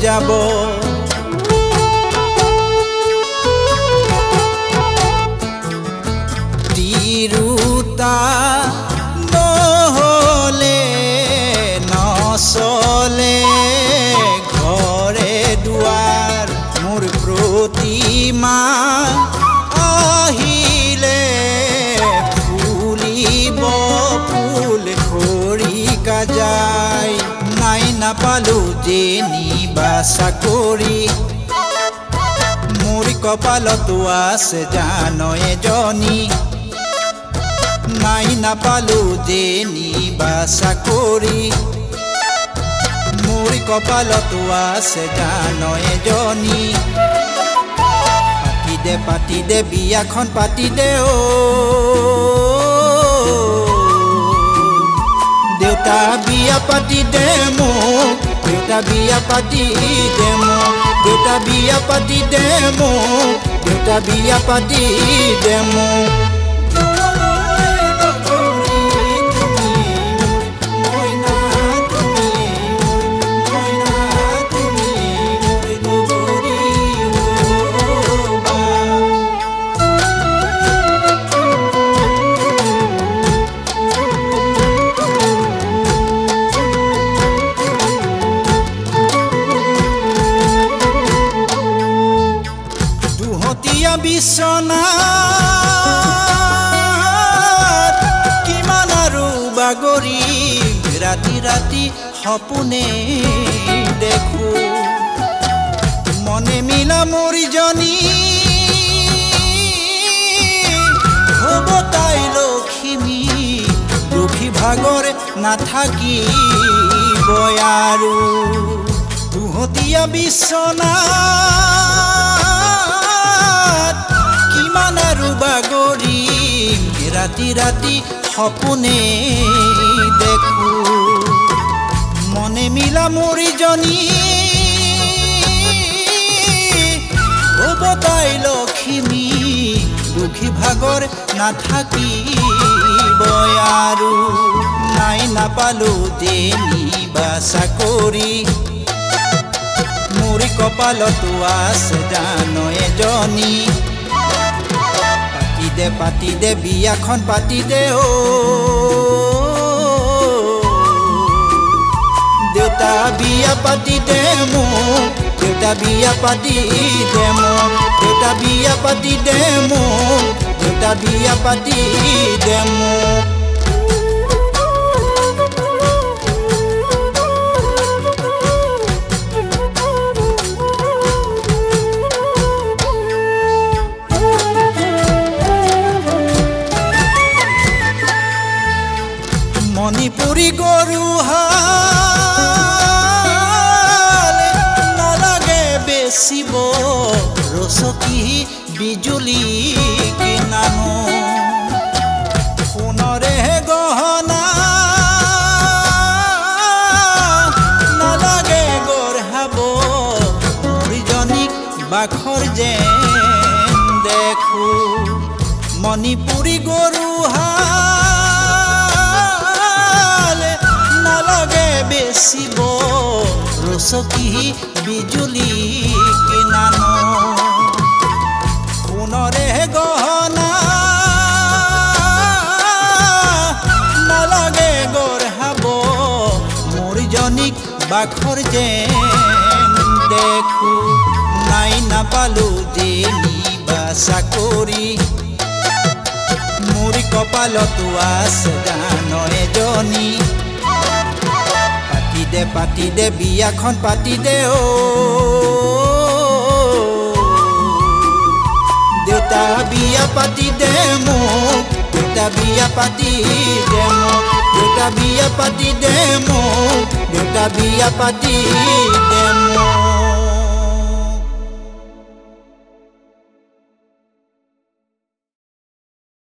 যাব। তিৰোতা নহ'লে নচলে ঘৰে দুৱাৰ, মোৰ প্ৰতিমা আহিলে ফুলিব ফুল খৰিকা যায়। নাই নাপালো যেনিবা চাকৰি, মোৰ কপালতো আছে জান এজনী। নাই নাপালো যেনিবা চাকৰি, মোৰ কপালতো আছে জান এজনী। পাতি দে পাতি দে বিয়াখন পাতি দে অ দেউতা, বিয়া পাতি দে মোক, দেউতা বিয়া পাতি দে মোক, দেউতা বিয়া পাতি দে মোক, দেউতা বিয়া পাতি দে মোক। বিচনাত কিমান আৰু বাগৰি, ৰাতি ৰাতি সপোনে দেখো। মনে মিলা মোৰজনী হ'ব তাই লখিমী, দুখী ভাগৰ নাথাকিব আৰু। দুহতীয়া বিচনাত কিমান আৰু বাগৰিম, ৰাতি ৰাতি সপোনে দেখো। মনে মিলা মোৰজনী হ'ব তাই লখিমী, দুখী ভাগৰ নাথাকিব আৰু। নাই নাপালো যেনিবা চাকৰি, মোৰ কপালতো আছে জান এজনী। পাতি দে পাতি দে বিয়াখন পাতি দে অ দেউতা, বিয়া পাতি দে মোক, দেউতা বিয়া পাতি দে মোক, দেউতা বিয়া পাতি দে মোক, দেউতা বিয়া পাতি দে মোক। মণিপুৰী গৰু হাল নালাগে বেচিব, ৰচকী বিজুলী কিনানো। সোণৰে গহনা নালাগে গঢ়াব, মোৰজনীক বাখৰ যেন দেখো। মণিপুৰী গৰু হাল নালাগে বেচিব, ৰচকী বিজুলী কিনানো। সোণৰে গহনা নালাগে গঢ়াব, মোৰজনীক বাখৰ যেন দেখো। নাই নাপালো যেনিবা চাকৰি, মোৰ কপালতো আছে জান এজনী। পাতি দে পাতি দে বিয়াখন পাতি দে অ দেউতা, বিয়া পাতি দে মোক, দেউতা বিয়া পাতি দে মোক, দেউতা বিয়া পাতি দে মোক, দেউতা বিয়া পাতি দে মোক।